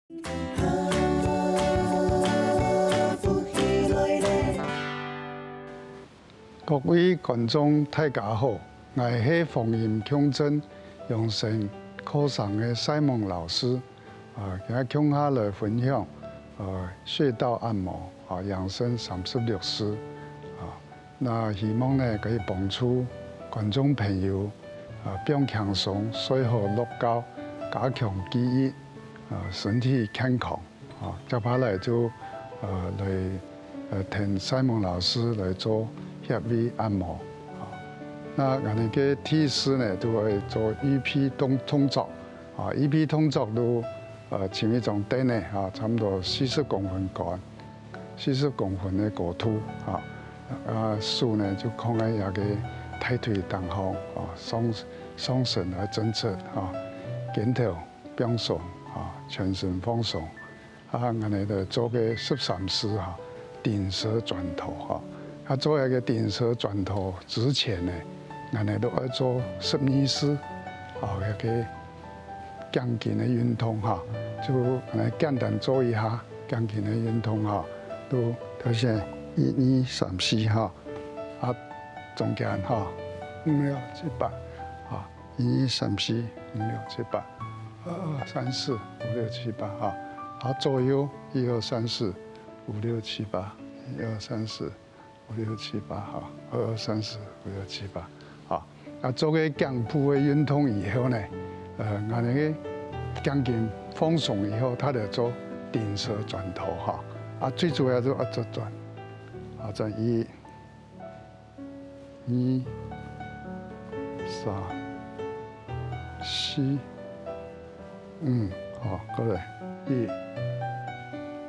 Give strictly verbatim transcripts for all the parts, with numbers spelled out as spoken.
各位觀眾，大家好，𠊎係黃陰共振養生課程个賽蒙老師，啊，今日共下來分享，呃，穴道按摩，啊，養生三十六式，啊，那希望呢可以幫助觀眾朋友，啊，放輕鬆，睡好落覺，加強記憶，啊，身體健康。 啊，接下來就，呃，來，呃，聽賽蒙老師來做穴位按摩。啊，那𠊎等个第一式呢，就會做預備動，動作。啊，預備動作就，呃，請一張凳呢，啊，差不多四十公分高，四十公分个高度，啊，啊，手呢就放在這个大腿頂項，啊，上，上身來伸直，啊，肩頭放鬆，啊，全身放鬆。 啊，𠊎等就做个十三式哈，頂蛇轉頭哈。啊，做一个頂蛇轉頭之前呢，𠊎等都愛做十二式，啊，一个頸筋个運動哈，就𠊎等簡單做一下頸筋个運動哈，就頭先一二三四哈，啊，中間哈，五六七八，啊， 一二三四五六七八，二二三四五六七八哈，啊，左右一二三四五六七八，一二三四五六七八哈，二二三四五六七八，好，啊，做个頸部个運動以後呢，呃，𠊎等个頸筋放鬆以後，佢就做頂蛇轉頭哈，啊，最主要就愛做轉，啊，轉一 二、三、四、五，好，過來，一、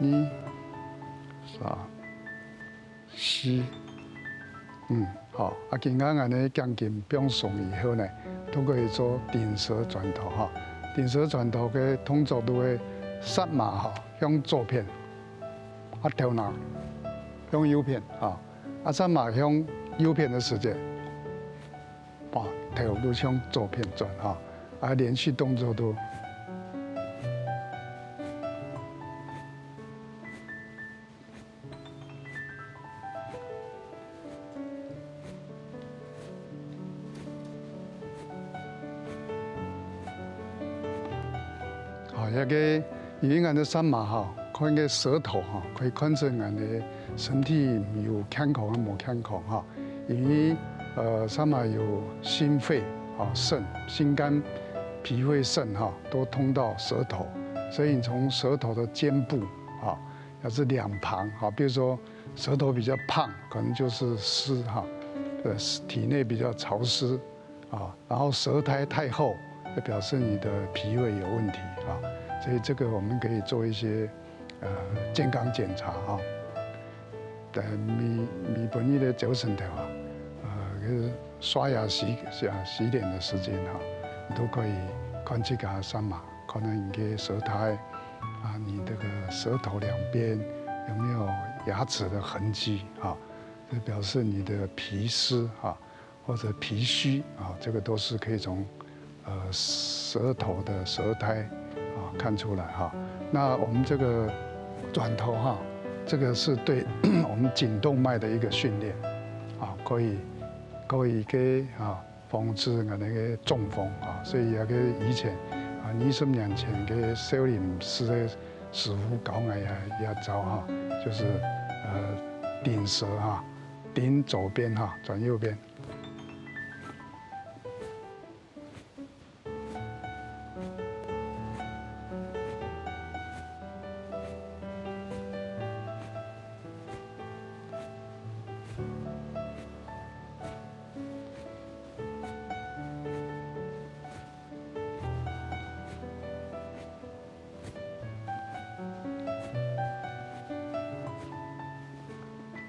二、三、四、五，好。啊，今下𠊎等个頸筋放鬆以後呢，都可以做頂蛇轉頭哈。頂蛇轉頭个動作就係舌嫲哈，向左片，啊，頭那向右片啊。 啊，舌嫲向右片个時節，把頭就向左片轉哈，啊，連續動作都。好，這个 因為𠊎等个舌嫲哈，看个舌頭哈，可以看出𠊎等个身體有健康抑無健康哈。因為，呃，舌嫲有心肺、哈，腎、心肝、脾胃腎哈，都通到舌頭，所以你從舌頭的尖部哈，也是兩旁哈，比如說舌頭比較胖，可能就是濕哈，呃，體內比較潮濕， 啊，然後舌苔太厚，也表示你的脾胃有問題啊。所以這個我們可以做一些，呃，健康檢查啊。呃，每，每晡日个朝晨頭啊，呃，就是刷牙洗，洗，洗臉的時間哈，你都可以看自家舌嫲，看看你的舌苔啊，你這個舌頭兩邊有沒有牙齒的痕跡啊？這表示你的脾濕啊， 或者脾虛啊，這個都是可以從，呃，舌頭的舌苔啊看出來哈。那我們這個轉頭哈，這個是對我們頸動脈的一個訓練啊，可以，可以个啊防止𠊎等个中風啊，所以這個以前啊，二十年前个少林寺个師傅教𠊎也，也教哈，就是，呃，頂蛇哈，頂左邊哈，轉右邊。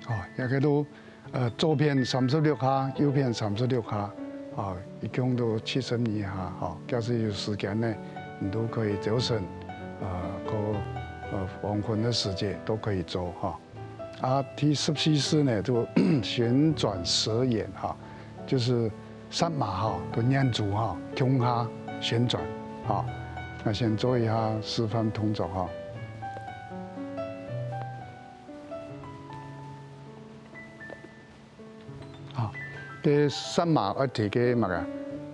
哦，這個都，呃，左片三十六下，右片三十六下，啊，一共都七十二下，哈。假使有時間呢，你都可以朝晨，呃，過，呃，黃昏的時節都可以做，哈。 啊，第十四式呢，就旋轉蛇眼哈，就是舌嫲哈，同眼珠哈，共下旋轉哈。𠊎先做一下示範動作哈。好，該舌嫲愛貼該麼个，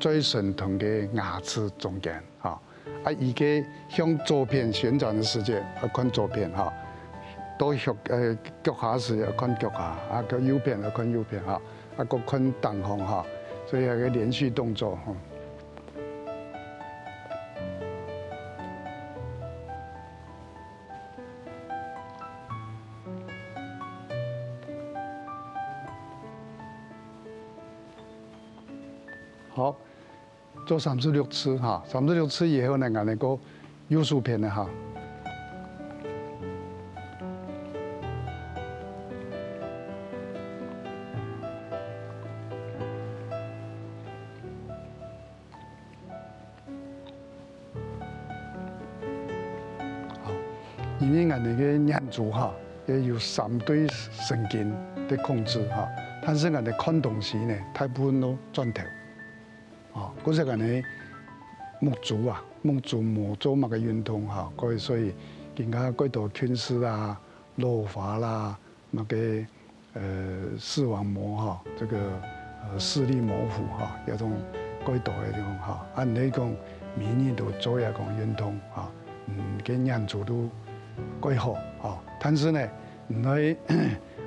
嘴唇同該牙齒中間哈。啊，佢个向左片旋轉个時節，愛看左片哈。到向，呃，腳下時愛看腳下，啊，到右片愛看右片哈。 啊，過看頂項哈，所以係個連續動作哈。好， 做三十六次哈，三十六次以後呢，𠊎等過右手片个哈。好，因為𠊎等个眼珠哈，也有三對神經个控制哈，但是𠊎等看東西呢，大部分都轉頭。 哦，故所恁呢，目珠啊，目珠無做麼个運動哈，所以，所以今下蓋多近視啊、老花啦，麼个，呃，視網膜哈，這個，呃，視力模糊哈，這種蓋多个地方哈。啊，你講每日都做這種運動哈，嗯，个眼珠都蓋好哈。但是呢，你愛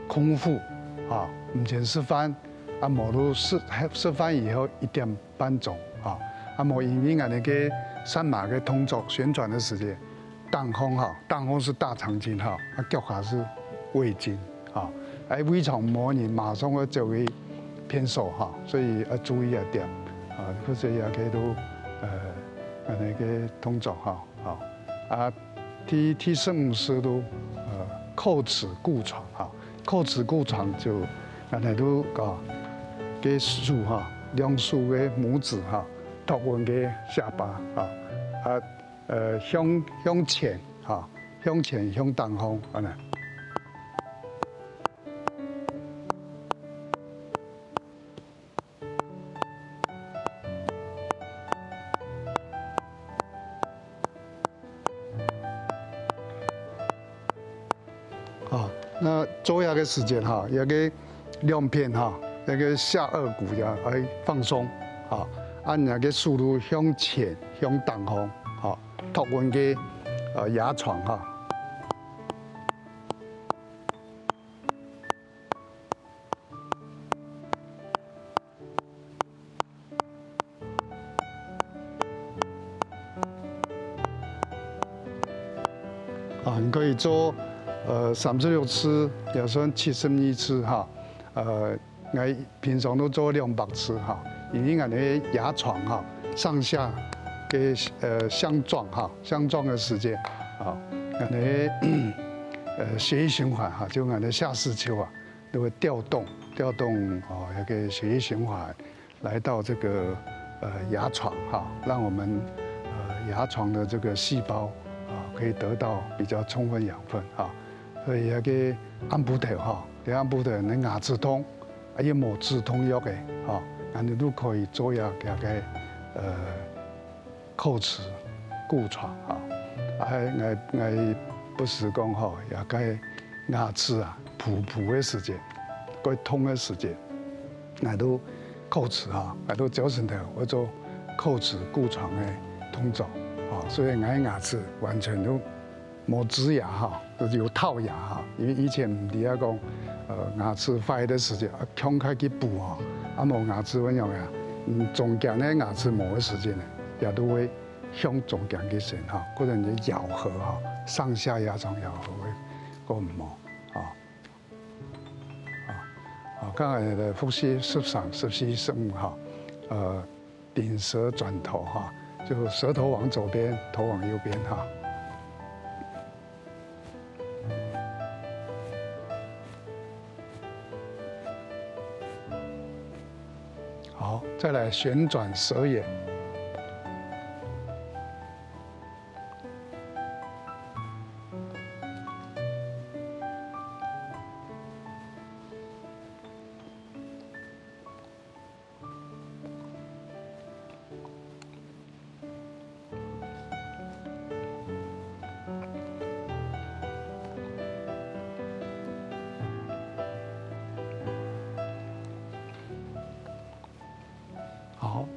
空腹哈，毋曾食飯， 啊，無就食，食飯以後一點半鐘，哈。啊，無因為𠊎等个舌嫲个動作旋轉个時節，頂項哈，頂項係大腸經哈，啊，腳下係胃經，哈。哎，胃腸無人馬上會走去便所哈，所以要注意這點，啊，或者也可以都，呃，𠊎等个動作哈。 好，啊，第，第十五式就，呃，叩齒固床哈。叩齒固床就，剛才都講，个手哈，兩手个拇指哈，托穩个下巴哈，啊，呃，向，向前哈，向前，向頂項，恁呢。 啊，該做這个時節哈，這个兩片哈，這个下頜骨也愛放鬆，哈，恁呢个手就向前，向頂項，哈，托穩个，呃，牙床哈。 啊，你可以做，呃，三十六次，也算七十二次哈。呃，𠊎平常都做兩百次哈，因為𠊎等个牙床哈，上下个，呃，相撞哈，相撞个時間，啊，𠊎等个，呃，血液循環哈，就𠊎等个下視丘啊， 就會調動，調動，哦，那個血液循環來到這個，呃，牙床哈，讓我們，呃，牙床的這個細胞，啊，可以得到比較充分養分哈。所以那個暗晡頭哈，你暗晡頭你牙齒痛，啊，也無止痛藥个哈，恁呢都可以做一個，呃， 叩齒固床哈。啊，𠊎，𠊎不時講吼，這個牙齒啊，蹼蹼个時節，蓋痛个時節，𠊎都叩齒哈，𠊎都朝晨頭會做叩齒固床个動作，啊，所以𠊎牙齒完全都 無植牙哈，就係有套牙哈。因為以前毋知啊講，呃，牙齒壞个時節，啊，強開去補哈，啊無牙齒會仰仔啊？嗯，中間个牙齒無个時節呢，也都會向中間去伸哈，可能就咬合哈，上下牙床咬合會較毋好哈。啊，啊，剛才來複習十三、十四、十五哈，呃， 頂舌轉頭哈，就舌頭往左邊，頭往右邊哈。好，再來旋轉舌眼。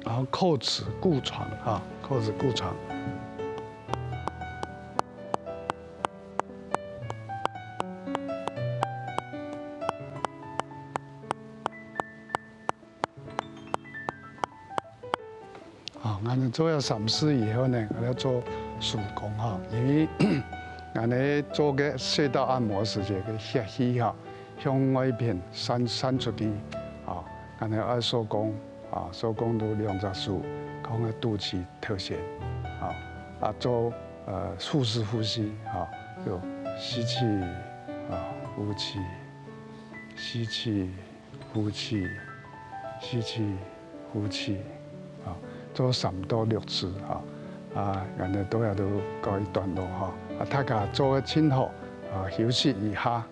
然後扣子固床哈，扣子固床。啊，𠊎等做了三四以後呢，𠊎等做手工哈，因為𠊎等做个穴道按摩時節个血氣哈，向外片散，散出去，啊，𠊎等愛手工，啊，手工就兩隻手，放个肚臍頭前，啊，啊，做，呃，腹式呼吸，啊，就吸氣，啊，呼氣，吸氣， 呼氣，吸氣，呼氣，啊，做三到六次，啊，啊，𠊎等到這都告一段落，哈。啊，大家做个盡好，啊，休息一下。